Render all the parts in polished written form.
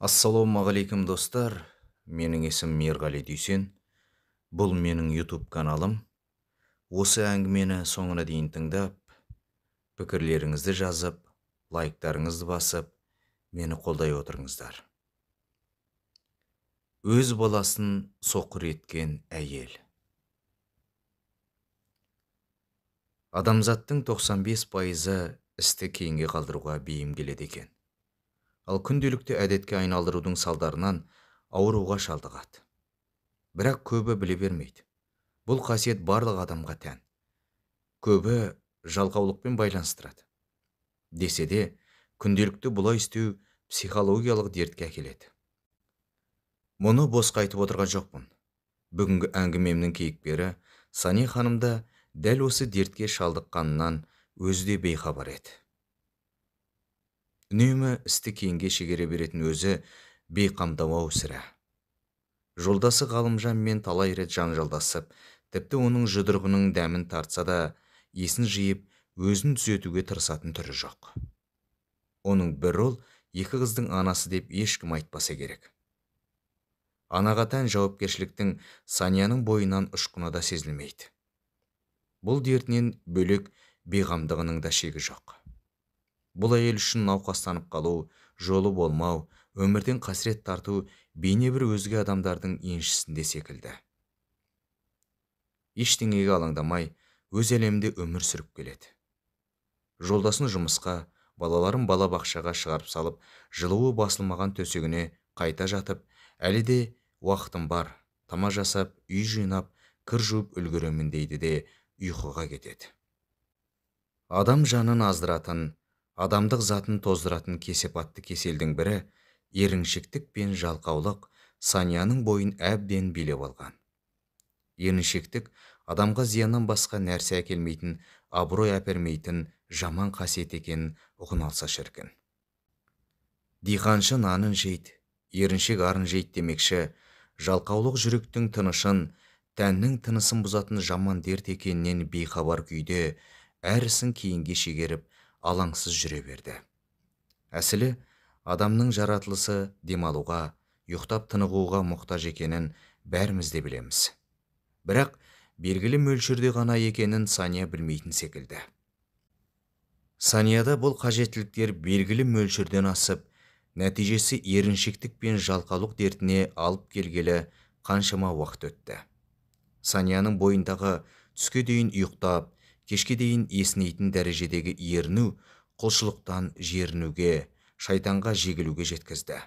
Ассалаумағалейкум, достар! Менің есімім Ерғали Дүйсен. Бұл менің YouTube каналым. Осы әңгімені соңына дейін тыңдап, пікірлеріңізді жазып, лайктарыңызды басып, мені қолдай отырыңыздар. Өз баласын соқыр еткен әйел. Адамзаттың 95%-ы істі кейінге қалдыруға бейім келеді екен. Ал күнделікті әдетке айналдырудың салдарынан ауруға шалдығады. Бірақ көбі біле бермейді. Бұл қасиет барлық адамға тән. Көбі жалқаулықпен байланыстырады. Десе де, күнделікті бұлай істеу психологиялық дертке әкеледі. Мұны босқа айтып отырған жоқпын. Бүгінгі әңгімемнің кейіпкері Сания ханым да дәл осы дертке шалдыққанынан өзі де бейхабар еді. Үнемі істі кейінге шегере беретін өзі бейқамдамау сірә. Жолдасы Ғалымжанмен талай рет жанжалдасып, тіпті оның жұдырығының дәмін тартса да, есін жиып, өзін түзетуге тырысатын түрі жоқ. Оның бір ұл, екі қыздың анасы деп ешкім айтпаса керек. Анаға тән жауапкершіліктің Санияның бойынан ұшқыны да сезілмейді. Бұл дертінен бөлек бейғамдығының да шегі жоқ. Бұл әйел үшін науқастанып қалу, жолы болмау, өмірден қасірет тарту бейне бір өзге адамдардың еншісінде секілді. Ештеңеге алаңдамай, өз әлемінде өмір сүріп келеді. Жолдасын жұмысқа, балаларын бала бақшаға шығарып салып, жылуы басылмаған төсегіне қайта жатып, әлі де уақытым бар, тамақ жасап, үй жинап, кір жуып үлгеремін дейді де ұйқыға кетеді. Адам жанын аздыратын, адамдық затын тоздыратын кесепатты кеселдің бірі еріншектік пен жалқаулық Санияның бойын әбден билеп алған. Еріншектік адамға зияннан басқа нәрсе әкелмейтін, абырой әпермейтін жаман қасиет екенін ұғына алса шіркін. Диқаншы нанын жейді, еріншек арын жейді демекші, жалқаулық жүректің тынышын, тәннің тынысын бұзатын жаман дерт екенінен бейхабар күйде әр ісін кейінге шегеріп, алаңсыз жүре берді. Әсілі, адамның жаратылысы демалуға, ұйықтап тынығуға мұқтаж екенін бәріміз де білеміз. Бірақ белгілі мөлшерде ғана екенін Сания білмейтін секілді. Санияда бұл қажеттіліктер белгілі мөлшерден асып, нәтижесі еріншектік пен жалқаулық дертіне алып келгелі қаншама уақыт өтті. Санияның бойындағы түске дейін ұйықтап, кешке дейін есінейтін дәрежедегі еріну құлшылықтан жерінуге, шайтанға жегілуге жеткізді.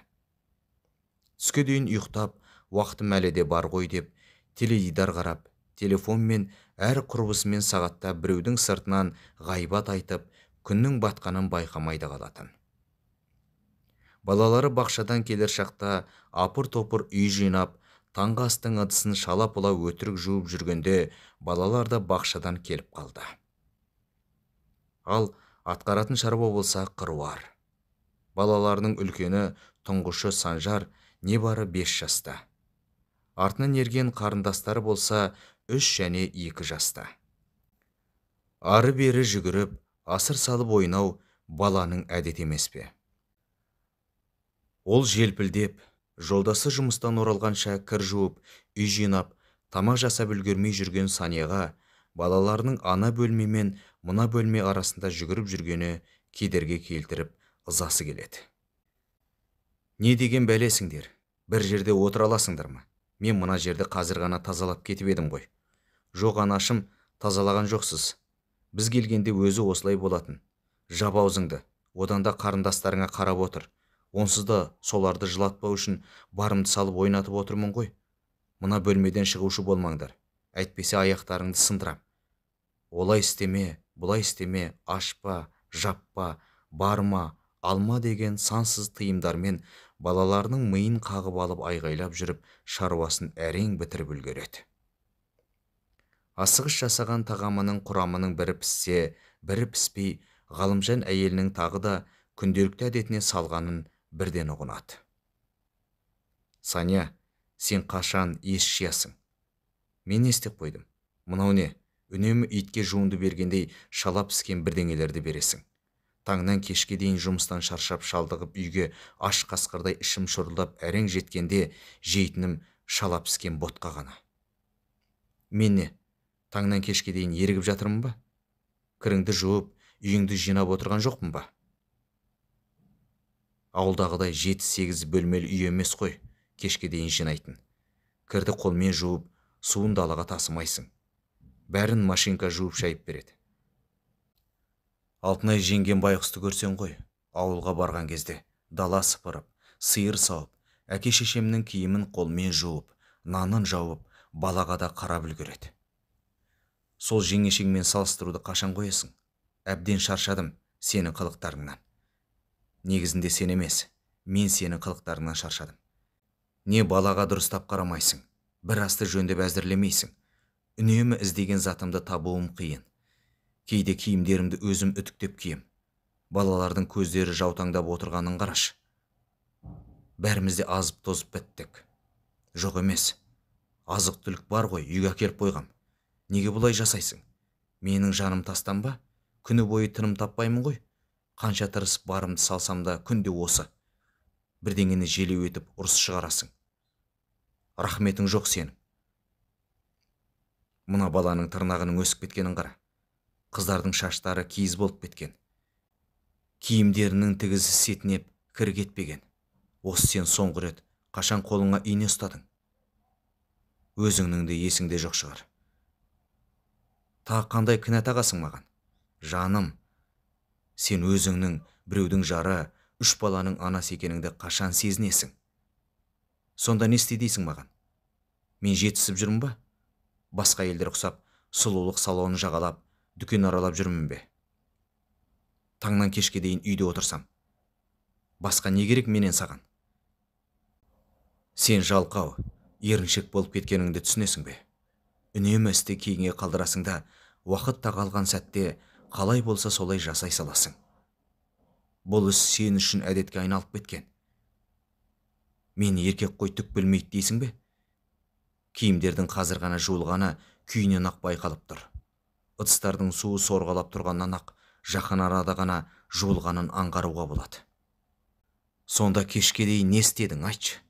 Түске дейін ұйықтап, уақытым әлі де бар ғой деп, теледидар қарап, телефонмен әр құрбысымен сағатта біреудің сыртынан ғайбат айтып, күннің батқанын байқамай да қалатын. Балалары бақшадан келер шақта апыр-топыр үй жинап, таңғы астың ыдысын шала-пұла өтірік жуып жүргенде балалар да бақшадан келіп қалды. Ал атқаратын шаруа болса қыруар. Балаларының үлкені тұңғышы Санжар небары 5 жаста. Артынан ерген қарындастары болса 3 және 2 жаста. Ары-бері жүгіріп, асыр салып ойнау баланың әдеті емес пе? Ол желпілдеп, жолдасы жұмыстан оралғанша кір жуып, үй жинап, тамақ жасап үлгермей жүрген Санияға балаларының ана бөлме мен мына бөлме арасында жүгіріп жүргені кедергі келтіріп, ызасы келеді. Не деген бәлесіңдер, бір жерде отыра аласыңдар ма? Мен мына жерді қазір ғана тазалап кетіп едім ғой. Жоқ, анашым, тазалаған жоқсыз. Біз келгенде өзі осылай болатын. Жап аузыңды, одан да қарындастарыңа қарап отыр. Онсыз да соларды жылатпау үшін барымды салып ойнатып отырмын ғой. Мына бөлмеден шығушы болмаңдар, әйтпесе аяқтарыңды сындырам. Олай істеме, бұлай істеме, ашпа, жаппа, барма, алма деген сансыз тыйымдармен балаларының миын қағып алып айғайлап жүріп, шаруасын әрең бітіріп үлгереді. Асығыс жасаған тағамының құрамының бірі піссе, бірі піспей, Ғалымжан әйелінің тағы да күнделікті әдетіне салғанын бірден ұғынады. Сания, сен қашан ес жиясың? Мен не істеп қойдым? Мынау не? Үнемі итке жуынды бергендей шала піскен бірдеңелерді бересің. Таңнан кешке дейін жұмыстан шаршап шалдығып үйге аш қасқырдай ішім шұрылдап әрең жеткенде жейтінім шала піскен ботқа ғана. Мен не, таңнан кешке дейін ерігіп жатырмын ба? Кіріңді жуып, үйіңді жинап отырған жоқпын ба? Ауылдағыдай 7-8 бөлмелі үй емес қой, кешке дейін жинайтын. Кірді қолмен жуып, суын далаға тасымайсың. Бәрін машинка жуып шайып береді. Алтынай жеңген байғұсты көрсең ғой, ауылға барған кезде дала сыпырып, сиыр сауып, әке-шешемнің киімін қолмен жуып, нанын жауып, балаға да қарап үлгереді. Сол жеңешеңмен салыстыруды қашан қоясың? Әбден шаршадым сенің қылықтарыңнан. Негізінде сен емес, мен сенің қылықтарыңнан шаршадым. Не балаға дұрыстап қарамайсың, бір асты жөндеп әзірлемейсің. Үнемі іздеген затымды табуым қиын. Кейде киімдерімді өзім үтіктеп кием. Балалардың көздері жаутаңдап отырғанын қараш. Бәріміз де азып-тозып біттік. Жоқ емес. Азық-түлік бар ғой, үйге әкеліп қойғам. Неге бұлай жасайсың? Менің жаным тастан ба? Күні бойы тыным таппаймын ғой. Қанша тырысып барымды салсам да күнде осы. Бірдеңені желеу етіп ұрыс шығарасың. Рахметің жоқ сенің. Мына баланың тырнағының өсіп кеткенін қара. Қыздардың шаштары киіз болып кеткен. Киімдерінің тігісі сетінеп, кір кетпеген. Осы сен соңғы рет қашан қолыңа ине ұстадың? Өзіңнің де есіңде жоқ шығар. Тағы қандай кінә тағасың маған? Жаным, сен өзіңнің біреудің жары, 3 баланың анасы екеніңді қашан сезінесің? Сонда не істе дейсің маған? Мен жетісіп жүрмін ба? Басқа елдер ұқсап, сұлулық салонын жағалап, дүкен аралап жүрмін бе? Таңнан кешке дейін үйде отырсам. Басқа не керек менен саған? Сен жалқау, еріншек болып кеткеніңді түсінесің бе? Үнемі істі кейінге қалдырасың да, уақыт тағалған сәтте қалай болса солай жасай саласың. Бұл іс сен үшін әдетке айналып кеткен. Мен еркек қой түк білмейді дейсің бе? Киімдердің қазір ғана жуылғаны күйінен ақ байқалып тұр. Ыдыстардың суы сорғалап тұрғаннан ақ жақын арада ғана жуылғанын аңғаруға болады. Сонда кешке дейін не істедің, айтшы?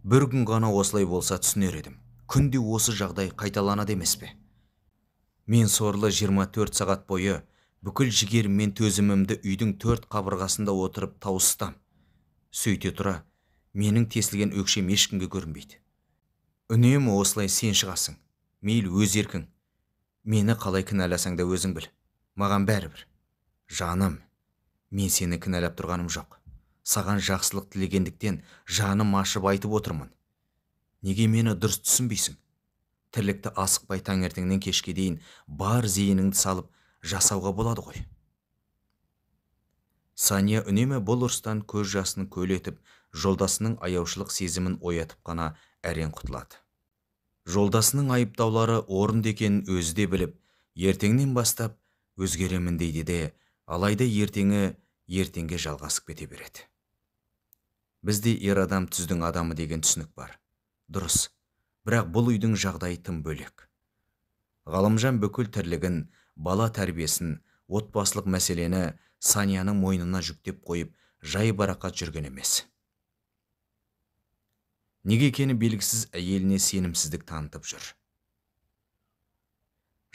Бір күн ғана осылай болса түсінер едім. Күнде осы жағдай қайталанады емес пе? Мен сорлы 24 сағат бойы бүкіл жігерім мен төзімімді үйдің 4 қабырғасында отырып тауыстам. Сөйте тұра, менің тесілген өкшем ешкімге көрінбейді. Үнемі осылай сен шығасың. Мейлі өз еркің. Мені қалай кінәласаң да өзің біл. Маған бәрібір. Жаным, мен сені кінәлап тұрғаным жоқ. Саған жақсылық тілегендіктен жаным ашып айтып отырмын. Неге мені дұрыс түсінбейсің? Тірлікті асықпай таңертеңнен кешке дейін бар зейініңді салып жасауға болады ғой. Сания үнемі бұл ұрыстан көз жасын көл етіп, жолдасының аяушылық сезімін оятып қана әрең құтылады. Жолдасының айыптаулары орынды екенін өзі де біліп, ертеңнен бастап өзгеремін дейді де, алайда ертеңі ертеңге жалғасып кете береді. Бізде ер адам түздің адамы деген түсінік бар. Дұрыс, бірақ бұл үйдің жағдайы тым бөлек. Ғалымжан бүкіл тірлігін, бала тәрбиесін, отбасылық мәселені Санияның мойнына жүктеп қойып, жайбарақат жүрген емес. Неге екені белгісіз әйеліне сенімсіздік танытып жүр.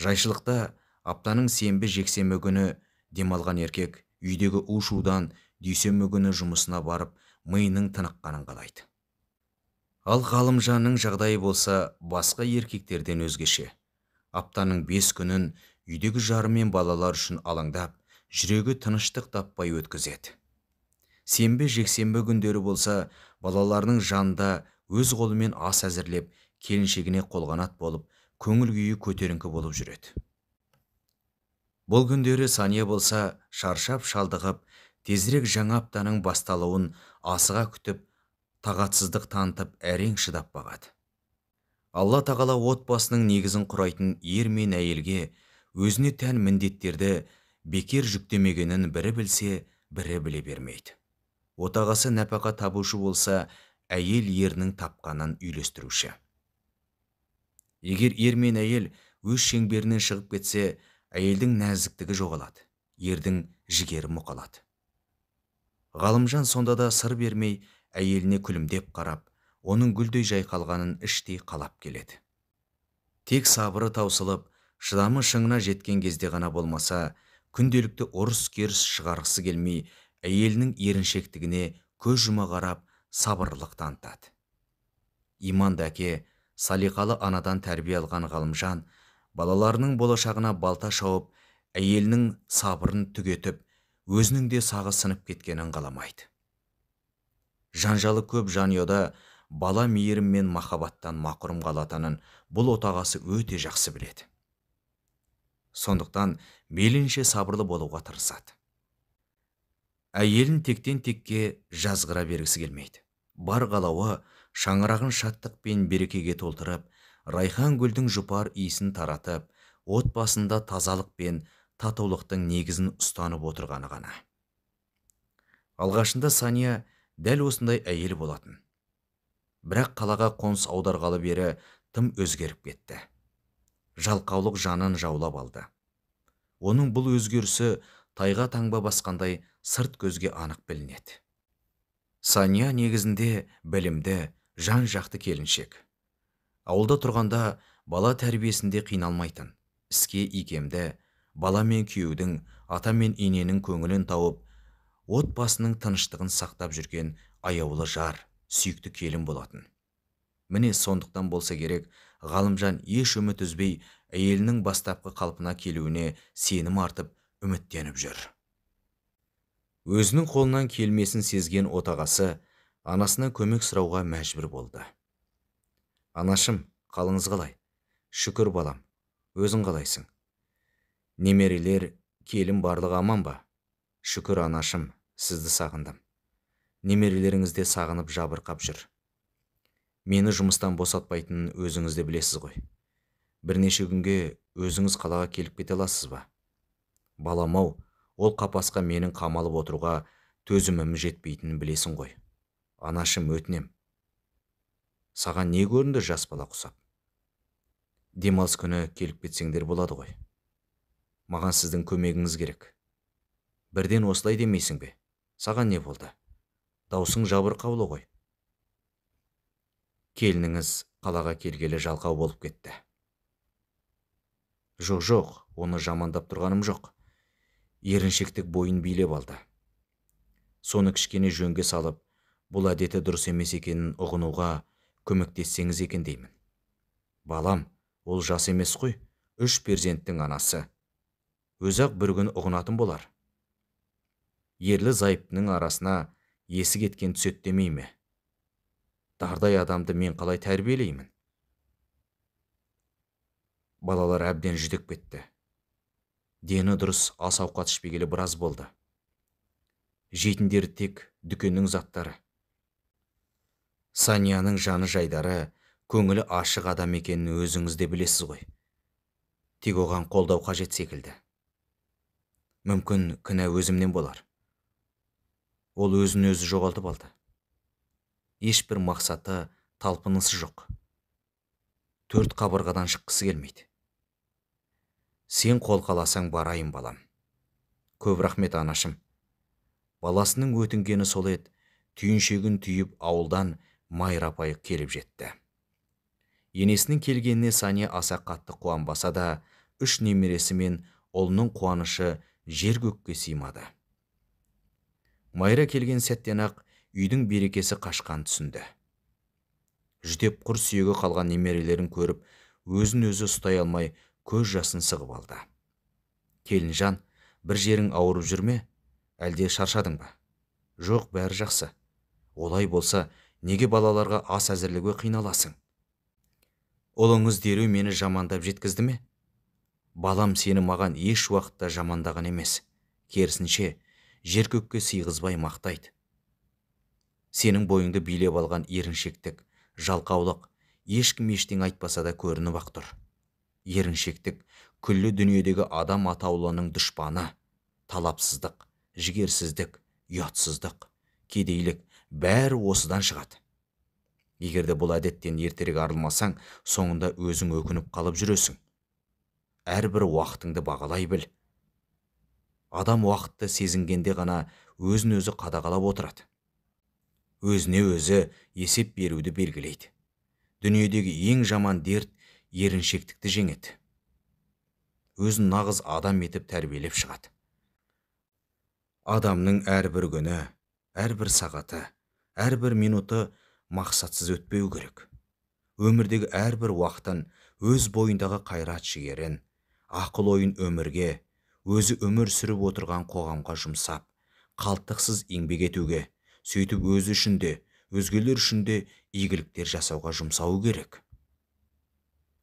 Жайшылықта аптаның сенбі жексенбі күні демалған еркек үйдегі у-шудан дүйсенбі күні жұмысына барып, миының тыныққанын қалайды. Ал Ғалымжанның жағдайы болса басқа еркектерден өзгеше. Аптаның 5 күнін үйдегі жары мен балалар үшін алаңдап, жүрегі тыныштық таппай өткізеді. Сенбі жексенбі күндері болса, балаларының жанында өз қолымен ас әзірлеп, келіншегіне қолғанат болып, көңіл күйі көтеріңкі болып жүреді. Бұл күндері Сания болса, шаршап шалдығып, тезірек жаңа аптаның басталуын асыға күтіп, тағатсыздық танытып әрең шыдап бағады. Алла тағала отбасының негізін құрайтын ер мен әйелге өзіне тән міндеттерді бекер жүктемегенін бірі білсе, бірі біле бермейді. Отағасы нәпақа табушы болса, әйел ерінің тапқанын үйлестіруші. Егер ер мен әйел өз шеңберінен шығып кетсе, әйелдің нәзіктігі жоғалады, ердің жігері мұқалады. Ғалымжан сонда да сыр бермей, әйеліне күлімдеп қарап, оның гүлдей жайқалғанын іштей қалап келеді. Тек сабыры таусылып, шыдамы шыңына жеткен кезде ғана болмаса, күнделікті ұрыс-керіс шығарғысы келмей, әйелінің еріншектігіне көз жұма қарап, сабырлық танытады. Иманды әке, салиқалы анадан тәрбие алған Ғалымжан, балаларының болашағына балта шауып, әйелінің сабырын түгетіп, өзінің де сағы сынып кеткенін қаламайды. Жанжалы көп жанұяда бала мейірім мен махаббаттан мақұрым қалатынын бұл отағасы өте жақсы біледі. Сондықтан мейлінше сабырлы болуға тырысады. Әйелін тектен текке жазғыра бергісі келмейді. Бар қалауы шаңырағын шаттық пен берекеге толтырып, райхан гүлдің жұпар иісін таратып, отбасында тазалық пен татулықтың негізін ұстанып отырғаны ғана. Алғашында Сания дәл осындай әйел болатын. Бірақ қалаға қоныс аударғалы бері тым өзгеріп кетті. Жалқаулық жанын жаулап алды. Оның бұл өзгерісі тайға таңба басқандай сырт көзге анық білінеді. Сания негізінде білімді, жан-жақты келіншек. Ауылда тұрғанда бала тәрбиесінде қиналмайтын, іске икемді, бала мен күйеудің, ата мен ененің көңілін тауып, отбасының тыныштығын сақтап жүрген аяулы жар, сүйікті келін болатын. Міне сондықтан болса керек, Ғалымжан еш үміт үзбей, әйелінің бастапқы қалпына келуіне сенім артып, үміттеніп жүр. Өзінің қолынан келмесін сезген отағасы анасынан көмек сұрауға мәжбүр болды. Анашым, қалыңыз қалай? Шүкір балам, өзің қалайсың? Немерелер, келін барлығы аман ба? Шүкір анашым, сізді сағындым. Немерелеріңіз де сағынып жабырқап жүр. Мені жұмыстан босатпайтынын өзіңіз де білесіз ғой. Бірнеше күнге өзіңіз қалаға келіп кете аласыз ба? Балам-ау, ол қапасқа менің қамалып отыруға төзімім жетпейтінін білесің ғой. Анашым, өтінем. Саған не көрінді жас бала құсап? Демалыс күні келіп кетсеңдер болады ғой. Маған сіздің көмегіңіз керек. Бірден осылай демейсің бе? Саған не болды? Даусың жабырқаулы ғой. Келініңіз қалаға келгелі жалқау болып кетті. Жоқ, оны жамандап тұрғаным жоқ. Еріншектік бойын билеп алды. Соны кішкене жөнге салып, бұл әдеті дұрыс емес екенін ұғынуға көмектессеңіз екен деймін. Балам, ол жас емес қой, 3 перзенттің анасы. Өзі-ақ бір күн ұғынатын болар. Ерлі зайыптының арасына есі кеткен түсет демей ме? Дардай адамды мен қалай тәрбиелеймін? Балалар әбден жүдеп кетті. Дені дұрыс ас ауқат ішпегелі біраз болды. Жейтіндері тек дүкеннің заттары. Санияның жаны жайдары, көңілі ашық адам екенін өзіңіз де білесіз ғой. Тек оған қолдау қажет секілді. Мүмкін кінә өзімнен болар. Ол өзін өзі жоғалтып алды. Ешбір мақсаты, талпынысы жоқ. 4 қабырғадан шыққысы келмейді. Сен қолқаласаң барайын, балам. Көп рахмет, анашым. Баласының өтінгені сол еді, түйіншегін түйіп ауылдан Майра апай келіп жетті. Енесінің келгеніне Сания аса қатты қуанбаса да, 3 немересі мен ұлының қуанышы жер көкке сыймады. Майра келген сәттен-ақ үйдің берекесі қашқан түсінді. Жүдеп құр сүйегі қалған немерелерін көріп, өзін өзі ұстай алмай, көз жасын сығып алды. Келінжан, бір жерің ауырып жүр ме? Әлде шаршадың ба? Жоқ, бәрі жақсы. Олай болса, неге балаларға ас әзірлеуге қиналасың? Ұлыңыз дереу мені жамандап жеткізді ме? Балам сені маған еш уақытта жамандаған емес. Керісінше, жер көкке сыйғызбай мақтайды. Сенің бойыңды билеп алған еріншектік, жалқаулық, ешкім ештеңе айтпаса да көрініп ақ тұр. Еріншектік, күллі дүниедегі адам атаулының дұшпаны, талапсыздық, жігерсіздік, ұятсыздық, кедейлік, бәрі осыдан шығады. Егер де бұл әдеттен ертерек арылмасаң, соңында өзің өкініп қалып жүресің. Әрбір уақытыңды бағалай біл. Адам уақытты сезінгенде ғана өзін өзі қадағалап отырады. Өзіне өзі есеп беруді белгілейді. Дүниедегі ең жаман дерт еріншектікті жеңеді. Өзін нағыз адам етіп тәрбиелеп шығады. Адамның әрбір күні, әрбір сағаты, әрбір минуты мақсатсыз өтпеу керек. Өмірдегі әрбір уақытын, өз бойындағы қайрат жігерін, ақыл ойын өмірге, өзі өмір сүріп отырған қоғамға жұмсап, қалтқысыз еңбек етуге, сөйтіп өзі үшін де, өзгелер үшін де игіліктер жасауға жұмсауы керек.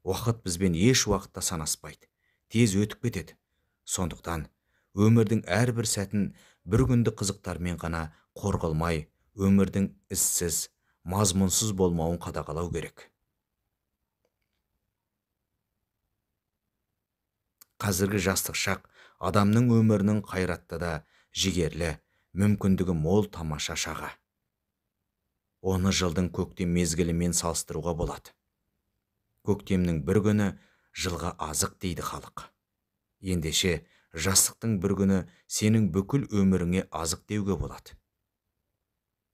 Уақыт бізбен еш уақытта санаспайды, тез өтіп кетеді. Сондықтан өмірдің әрбір сәтін бір күндік қызықтармен ғана қорғалмай, өмірдің ізсіз, мазмұнсыз болмауын қадағалау керек. Қазіргі жастық шақ адамның өмірінің қайратты да жігерлі, мүмкіндігі мол тамаша шағы. Оны жылдың көктем мезгілімен салыстыруға болады. Көктемнің бір күні жылға азық дейді халық. Ендеше, жастықтың бір күні сенің бүкіл өміріңе азық деуге болады.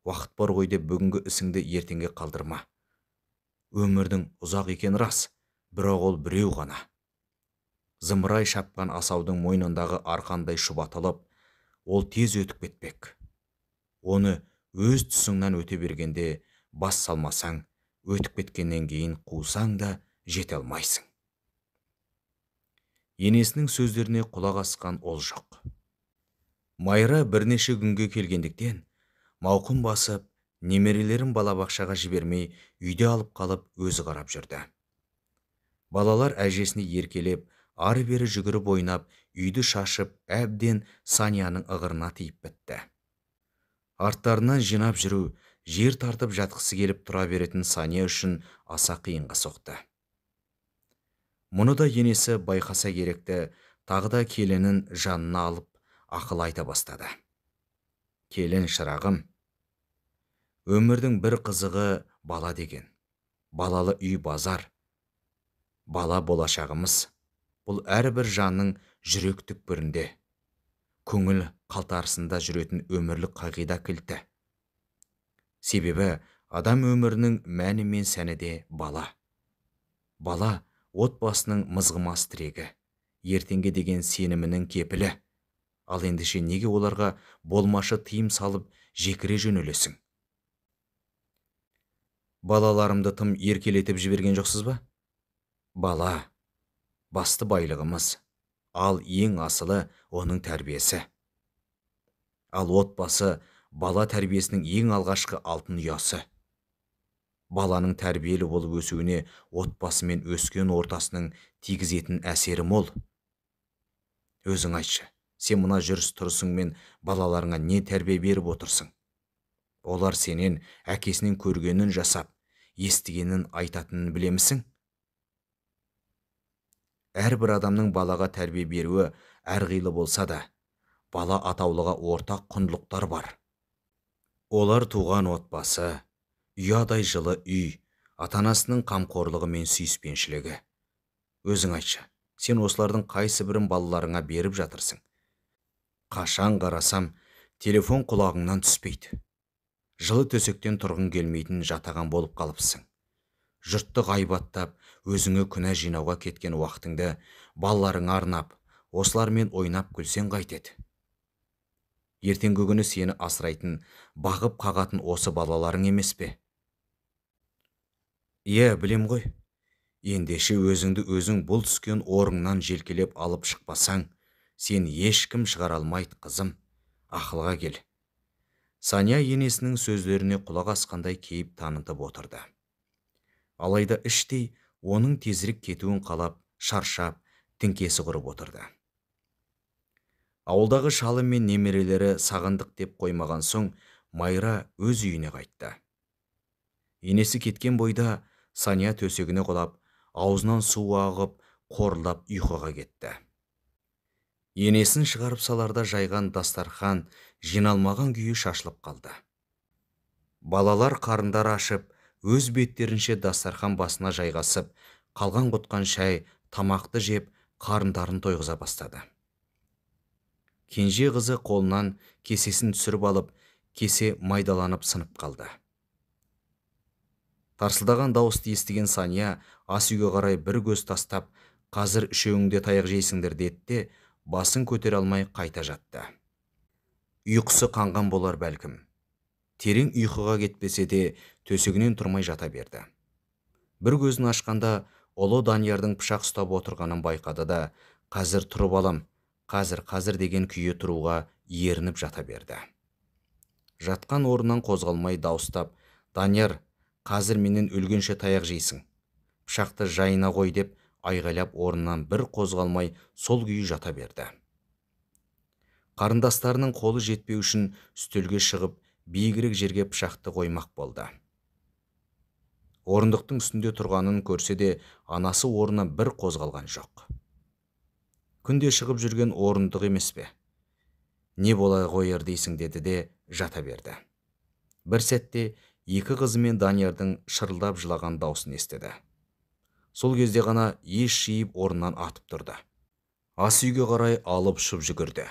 Уақыт бар ғой деп бүгінгі ісіңді ертеңге қалдырма. Өмірдің ұзақ екен рас, бірақ ол біреу ғана. Зымырай шапқан асаудың мойнындағы арқандай шұбатылып, ол тез өтіп кетпек. Оны өз тұсыңнан өте бергенде бас салмасаң, өтіп кеткеннен кейін қусаң да жете алмайсың. Енесінің сөздеріне құлақ асқан ол жоқ. Майра бірнеше күнге келгендіктен, мауқын басып, немерелерін балабақшаға жібермей, үйде алып қалып, өзі қарап жүрді. Балалар әжесіне еркелеп, ары-бері жүгіріп ойнап, үйді шашып, әбден Санияның ығырына тиіп бітті. Арттарынан жинап жүру, жер тартып жатқысы келіп тұра беретін Сания үшін аса қиынға соқты. Мұны да енесі байқаса керекті, тағы да келінін жанына алып, ақыл айта бастады. Келін шырағым, өмірдің бір қызығы бала деген. Балалы үй базар. Бала болашағымыз. Бұл әрбір жанның жүрек түкпірінде, көңіл қалтарысында жүретін өмірлік қағида кілті. Себебі адам өмірінің мәні мен сәні де бала. Бала отбасының мызғымас тірегі, ертеңге деген сенімінің кепілі. Ал ендеше неге оларға болмашы тыйым салып жекіре жөнелесің? Балаларымды тым еркелетіп жіберген жоқсыз ба? Бала басты байлығымыз, ал ең асылы оның тәрбиесі. Ал отбасы бала тәрбиесінің ең алғашқы алтын ұясы. Баланың тәрбиелі болып өсуіне отбасы мен өскен ортасының тигізетін әсері мол. Өзің айтшы, сен мына жүріс-тұрысыңмен балаларыңа не тәрбие беріп отырсың? Олар сенен әкесінен көргенін жасап, естігенін айтатынын білемісің? Әрбір адамның балаға тәрбие беруі әрқилы болса да, бала атаулыға ортақ құндылықтар бар. Олар туған отбасы, ұядай жылы үй, ата-анасының қамқорлығы мен сүйіспеншілігі. Өзің айтшы, сен осылардың қайсы бірін балаларыңа беріп жатырсың? Қашан қарасам, телефон құлағыңнан түспейді. Жылы төсектен тұрғың келмейтін жатаған болып қалыпсың. Жұртты ғайбаттап, өзіңе күнә жинауға кеткен уақытыңды балаларыңа арнап, осылармен ойнап күлсең қайтеді. Ертеңгі күні сені асырайтын, бағып қағатын осы балаларың емес пе? Иә, білем ғой. Ендеше өзіңді өзің бұл түскен орыңнан желкелеп алып шықпасаң, сен ешкім шығара алмайды, қызым. Ақылға кел. Сания енесінің сөздеріне құлақ асқандай кейіп танытып отырды. Алайда іштей оның тезірек кетуін қалап, шаршап, тіңкесі құрып отырды. Ауылдағы шалы мен немерелері сағындық деп қоймаған соң, Майра өз үйіне қайтты. Енесі кеткен бойда Сания төсегіне құлап, аузынан су ағып, қорылдап ұйқыға кетті. Енесін шығарып саларда жайған дастархан жиналмаған күйі шашылып қалды. Балалар қарындары ашып, өз беттерінше дастархан басына жайғасып, қалған құтқан шай, тамақты жеп, қарындарын тойғыза бастады. Кенже қызы қолынан кесесін түсіріп алып, кесе майдаланып сынып қалды. Тарсылдаған дауысты естіген Сания ас үйге қарай бір көз тастап, қазір үшеуің де таяқ жейсіңдер деді де, басын көтере алмай қайта жатты. Ұйқысы қанған болар бәлкім. Терең ұйқыға кетпесе де төсегінен тұрмай жата берді. Бір көзін ашқанда ұлы Даниярдың пышақ ұстап отырғанын байқады да, қазір тұрып алам, қазір, қазір деген күйі тұруға ерініп жата берді. Жатқан орнынан қозғалмай дауыстап, Данияр, қазір менен өлгенше таяқ жейсің. Пышақты жайына қой деп айғайлап орнынан бір қозғалмай сол күйі жата берді. Қарындастарының қолы жетпеу үшін үстелге шығып, биігірек жерге пышақты қоймақ болды. Орындықтың үстінде тұрғанын көрсе де, анасы орнынан бір қозғалған жоқ. Күнде шығып жүрген орындық емес пе? Не бола қояр дейсің деді де жата берді. Бір сәтте екі қызы мен Даниярдың шырылдап жылаған даусын естіді. Сол кезде ғана ес жиып орнынан атып тұрды. Ас үйге қарай алып ұшып жүгірді.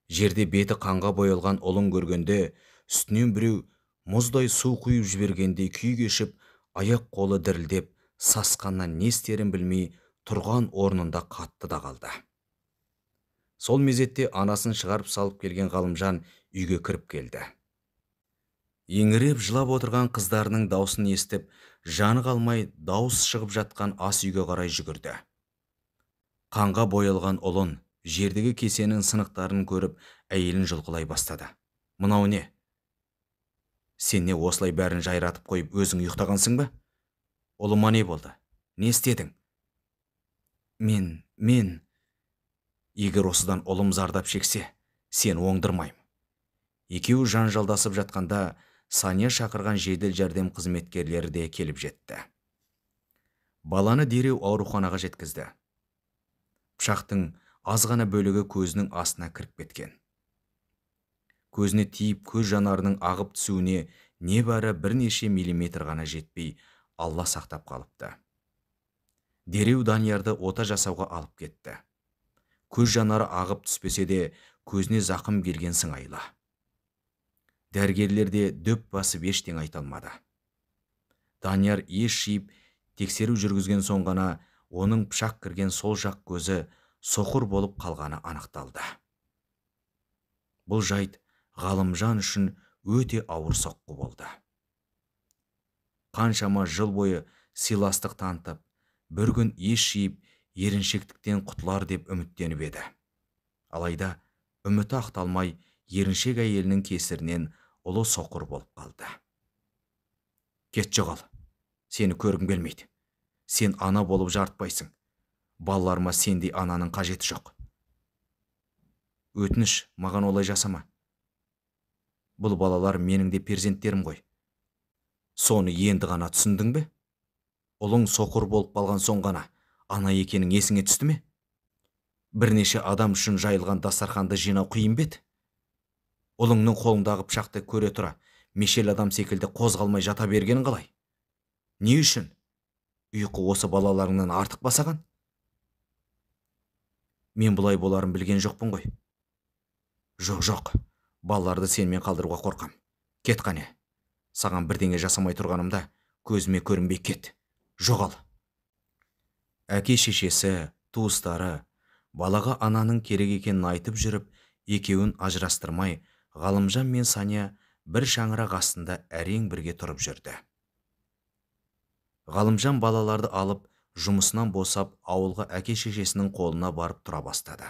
Жерде беті қанға боялған ұлын көргенде, үстінен біреу мұздай су құйып жібергендей күй кешіп, аяқ қолы дірілдеп, сасқаннан не істерін білмей тұрған орнында қатты да қалды. Сол мезетте анасын шығарып салып келген Ғалымжан үйге кіріп келді. Еңіреп жылап отырған қыздарының даусын естіп, жаны қалмай дауыс шығып жатқан ас үйге қарай жүгірді. Қанға боялған ұлын, жердегі кесенің сынықтарын көріп, әйелін жұлқылай бастады. Мынау не? Сен не осылай бәрін жайратып қойып өзің ұйықтағансың ба? Ұлыма не болды? Не істедің? Мен, егер осыдан ұлым зардап шексе, сен оңдырмаймын. Екеуі жанжалдасып жатқанда, Сания шақырған жедел жәрдем қызметкерлері де келіп жетті. Баланы дереу ауруханаға жеткізді. Пышақтың аз ғана бөлігі көзінің астына кіріп кеткен. Көзіне тиіп, көз жанарының ағып түсуіне небәрі бірнеше миллиметр ғана жетпей, Алла сақтап қалыпты. Дереу Даниярды ота жасауға алып кетті. Көз жанары ағып түспесе де, көзіне зақым келген сыңайлы. Дәрігерлер де дөп басып ештеңе айта алмады. Данияр ес жиып, тексеру жүргізген соң ғана оның пышақ кірген сол жақ көзі соқыр болып қалғаны анықталды. Бұл жайт Ғалымжан үшін өте ауыр соққы болды. Қаншама жыл бойы сыйластық танытып, бір күн ес жиып, еріншектіктен құтылар деп үміттеніп еді. Алайда үміті ақталмай, еріншек әйелінің кесірінен ұлы соқыр болып қалды. Кет жоғал, сені көргім келмейді. Сен ана болып жарытпайсың. Балаларыма сендей ананың қажеті жоқ. Өтініш, маған олай жасама. Бұл балалар менің де перзенттерім ғой. Соны енді ғана түсіндің бе? Ұлың соқыр болып қалған соң ғана ана екенің есіңе түсті ме? Бірнеше адам үшін жайылған дастарханды жинау қиын бе еді? Ұлыңның қолындағы пышақты көре тұра, мешел адам секілді қозғалмай жата бергенің қалай? Не үшін? Ұйқы осы балаларыңнан артық ба саған? Мен бұлай боларын білген жоқпын ғой. Жоқ, жоқ, балаларды сенімен қалдыруға қорқам. Кет қане. Саған бірдеңе жасамай тұрғанымда көзіме көрінбей кет. Жоғал. Әке шешесі, туыстары, балаға ананың керек екенін айтып жүріп, екеуін ажырастырмай, Ғалымжан мен Сания бір шаңырақ астында әрең бірге тұрып жүрді. Ғалымжан балаларды алып, жұмысынан босап, ауылға әке шешесінің қолына барып тұра бастады.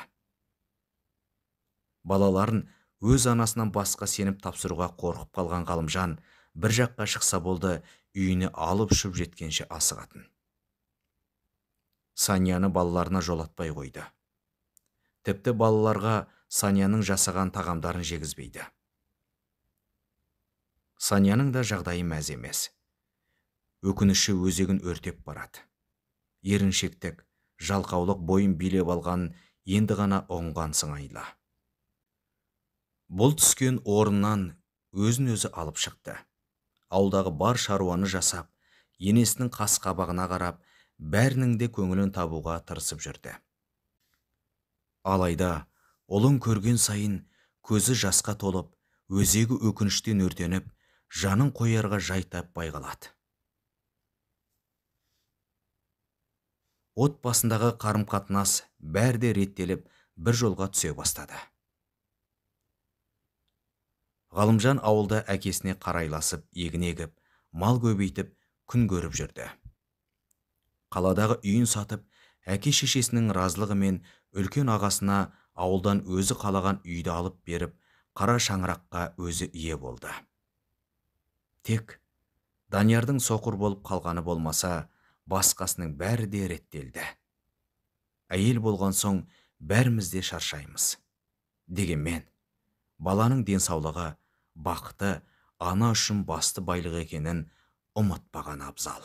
Балаларын өз анасынан басқа сеніп тапсыруға қорқып қалған Ғалымжан бір жаққа шықса болды, үйіне алып ұшып жеткенше асығатын. Санияны балаларына жолатпай қойды. Тіпті балаларға Санияның жасаған тағамдарын жегізбейді. Санияның да жағдайы мәз емес. Өкініші өзегін өртеп барады. Еріншектік, жалқаулық бойын билеп алған енді ғана ұғынған сыңайлы. Бұл түскен орнынан өзін өзі алып шықты. Ауылдағы бар шаруаны жасап, енесінің қас қабағына қарап, бәрінің де көңілін табуға тырысып жүрді. Алайда Ұлын көрген сайын көзі жасқа толып, өзегі өкініштен өртеніп, жанын қоярға жай таппай қалады. Отбасындағы қарым-қатынас бәрі де реттеліп, бір жолға түсе бастады. Ғалымжан ауылда әкесіне қарайласып, егін егіп, мал көбейтіп, күн көріп жүрді. Қаладағы үйін сатып, әке шешесінің разылығымен үлкен ағасына ауылдан өзі қалаған үйді алып беріп, қара шаңыраққа өзі ие болды. Тек Даниярдың соқыр болып қалғаны болмаса, басқасының бәрі де реттелді. Әйел болған соң бәріміз де шаршаймыз. Дегенмен, баланың денсаулығы, бақыты ана үшін басты байлық екенін ұмытпаған абзал.